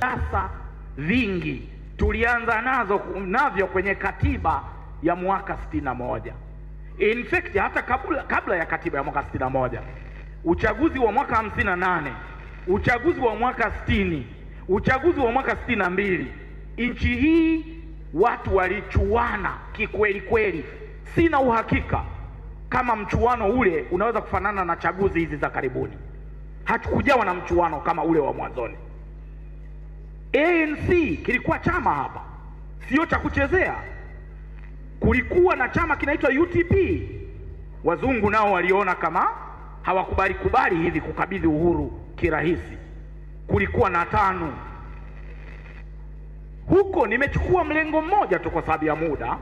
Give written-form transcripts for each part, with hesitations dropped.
Sasa vingi tulianza navyo kwenye katiba ya mwaka 61. In fact hata kabla ya katiba ya mwaka 61, uchaguzi wa mwaka 58, uchaguzi wa mwaka 60, uchaguzi wa mwaka 62, nchi hii watu walichuana kikweli kweli. Sina uhakika kama mchuano ule unaweza kufanana na chaguzi hizi za karibuni. Hatukujawa na mchuano kama ule wa mwanzoni. ANC kilikuwa chama hapa, sio cha kuchezea. Kulikuwa na chama kinaitwa UTP. Wazungu nao waliona kama hawakubali kubali hivi kukabidhi uhuru kirahisi. Kulikuwa na TANU huko. Nimechukua mlengo mmoja tu kwa sababu ya muda.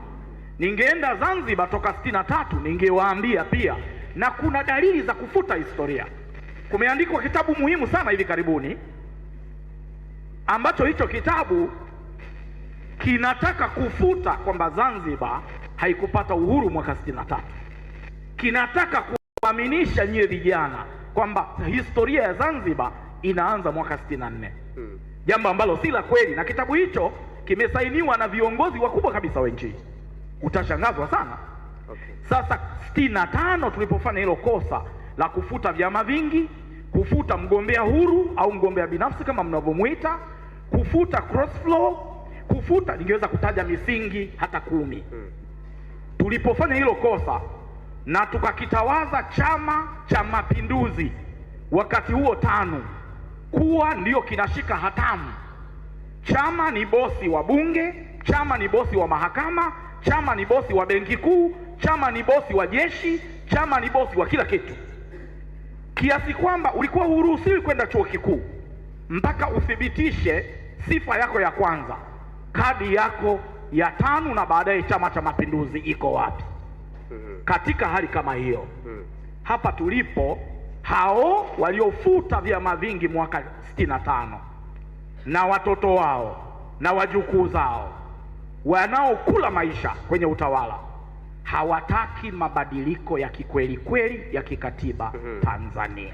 Ningeenda Zanzibar toka 63 ningewaambia pia, na kuna dalili za kufuta historia. Kumeandikwa kitabu muhimu sana hivi karibuni ambacho hicho kitabu kinataka kufuta kwamba Zanzibar haikupata uhuru mwaka 63. Kinataka kuaminisha nyie vijana kwamba historia ya Zanzibar inaanza mwaka 64, jambo ambalo si la kweli, na kitabu hicho kimesainiwa na viongozi wakubwa kabisa wa nchi. Utashangazwa sana. Okay. Sasa 65 tulipofanya hilo kosa la kufuta vyama vingi, kufuta mgombea huru au mgombea binafsi kama mnavyomuita, kufuta cross flow, kufuta, ningeweza kutaja misingi hata 10. Tulipofanya hilo kosa na tukakitawaza Chama cha Mapinduzi wakati huo TANU kuwa ndiyo kinashika hatamu, chama ni bosi wa bunge, chama ni bosi wa mahakama, chama ni bosi wa benki kuu, chama ni bosi wa jeshi, chama ni bosi wa kila kitu, kiasi kwamba ulikuwa huruhusiwi kwenda chuo kikuu mpaka uthibitishe sifa yako ya kwanza, kadi yako ya TANU na baadaye Chama cha Mapinduzi iko wapi. Katika hali kama hiyo, hapa tulipo, hao waliofuta vyama vingi mwaka 65 na watoto wao na wajukuu zao wanaokula maisha kwenye utawala hawataki mabadiliko ya kikweli kweli ya kikatiba Tanzania.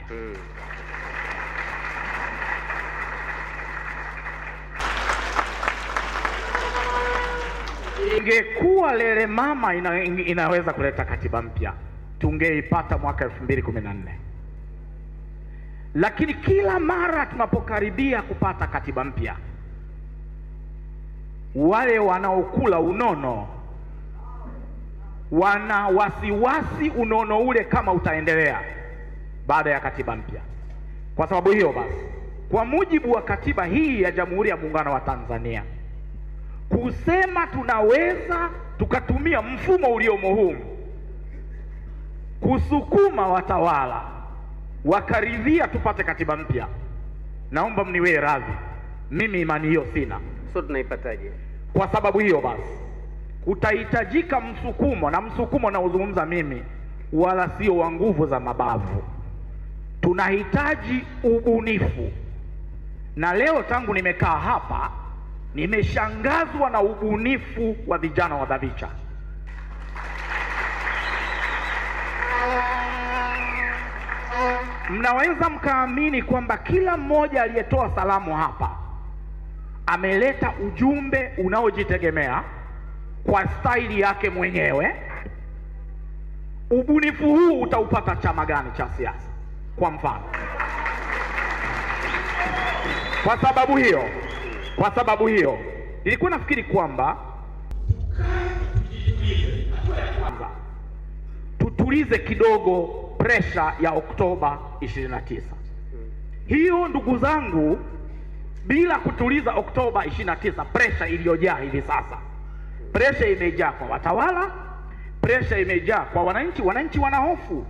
Ingekuwa lele mama inaweza kuleta katiba mpya tungeipata mwaka 2014. Lakini kila mara tunapokaribia kupata katiba mpya, wale wanaokula unono wana wasiwasi unono ule kama utaendelea baada ya katiba mpya. Kwa sababu hiyo basi, kwa mujibu wa katiba hii ya Jamhuri ya Muungano wa Tanzania, kusema tunaweza tukatumia mfumo uliomo humu kusukuma watawala wakaridhia tupate katiba mpya, naomba mniwie radhi, mimi imani hiyo sina. So tunaipataje? Kwa sababu hiyo basi kutahitajika msukumo, na msukumo naozungumza mimi wala sio wa nguvu za mabavu. Tunahitaji ubunifu, na leo tangu nimekaa hapa nimeshangazwa na ubunifu wa vijana wa BAVICHA. Mnaweza mkaamini kwamba kila mmoja aliyetoa salamu hapa ameleta ujumbe unaojitegemea kwa staili yake mwenyewe. Ubunifu huu utaupata chama gani cha siasa? Kwa mfano, kwa sababu hiyo nilikuwa nafikiri kwamba tutulize kidogo presha ya Oktoba 29. Hiyo ndugu zangu, bila kutuliza Oktoba 29, presha iliyojaa hivi sasa, presha imejaa kwa watawala, presha imejaa kwa wananchi. Wananchi wana hofu,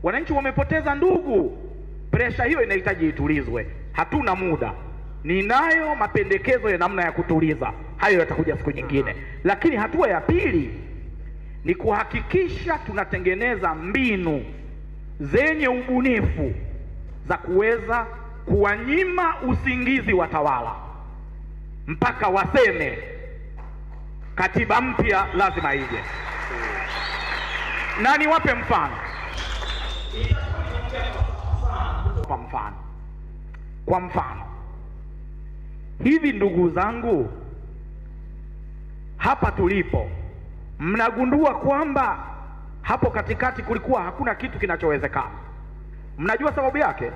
wananchi wamepoteza ndugu. Presha hiyo inahitaji itulizwe. Hatuna muda. Ninayo mapendekezo ya namna ya kutuliza hayo, yatakuja siku nyingine. Lakini hatua ya pili ni kuhakikisha tunatengeneza mbinu zenye ubunifu za kuweza kuwanyima usingizi watawala mpaka waseme katiba mpya lazima ije. Na niwape mfano, kwa mfano, Hivi ndugu zangu, hapa tulipo, mnagundua kwamba hapo katikati kulikuwa hakuna kitu kinachowezekana. Mnajua sababu yake?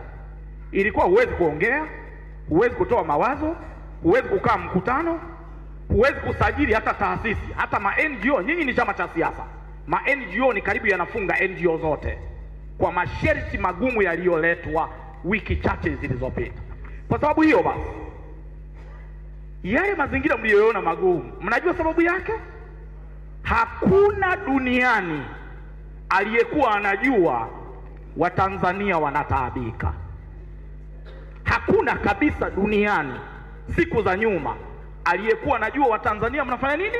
Ilikuwa huwezi kuongea, huwezi kutoa mawazo, huwezi kukaa mkutano, huwezi kusajili hata taasisi, hata ma NGO. Nyinyi ni chama cha siasa, ma NGO ni karibu yanafunga NGO zote kwa masharti magumu yaliyoletwa wiki chache zilizopita. Kwa sababu hiyo basi, yale mazingira mliyoona magumu, mnajua sababu yake? Hakuna duniani aliyekuwa anajua Watanzania wanataabika. Hakuna kabisa duniani siku za nyuma aliyekuwa anajua Watanzania mnafanya nini.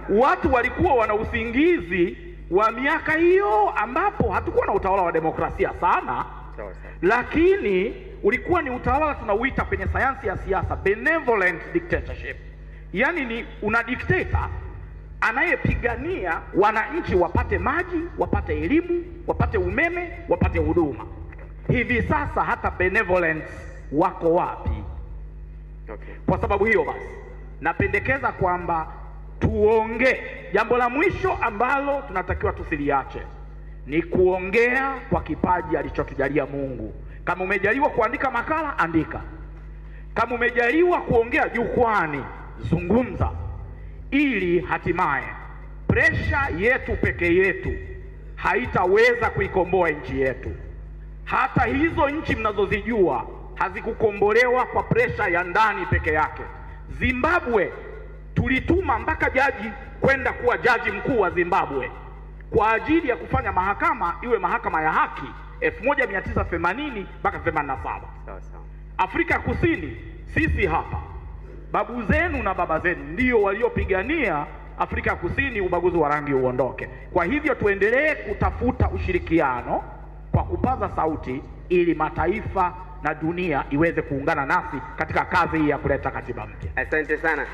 Watu walikuwa wana usingizi wa miaka hiyo ambapo hatukuwa na utawala wa demokrasia sana, lakini ulikuwa ni utawala tunauita kwenye sayansi ya siasa benevolent dictatorship, yaani ni una dikteta anayepigania wananchi wapate maji, wapate elimu, wapate umeme, wapate huduma. Hivi sasa hata benevolence wako wapi? Okay. Kwa sababu hiyo basi, napendekeza kwamba tuongee. Jambo la mwisho ambalo tunatakiwa tusiliache ni kuongea kwa kipaji alichotujalia Mungu. Kama umejaliwa kuandika makala, andika. Kama umejaliwa kuongea jukwani, zungumza, ili hatimaye presha yetu peke yetu haitaweza kuikomboa nchi yetu. Hata hizo nchi mnazozijua hazikukombolewa kwa presha ya ndani peke yake. Zimbabwe tulituma mpaka jaji kwenda kuwa jaji mkuu wa Zimbabwe kwa ajili ya kufanya mahakama iwe mahakama ya haki 1980 mpaka 87. Sawa sawa. Afrika Kusini, sisi hapa babu zenu na baba zenu ndio waliopigania Afrika ya Kusini ubaguzi wa rangi uondoke. Kwa hivyo tuendelee kutafuta ushirikiano kwa kupaza sauti ili mataifa na dunia iweze kuungana nasi katika kazi hii ya kuleta katiba mpya. Asante sana.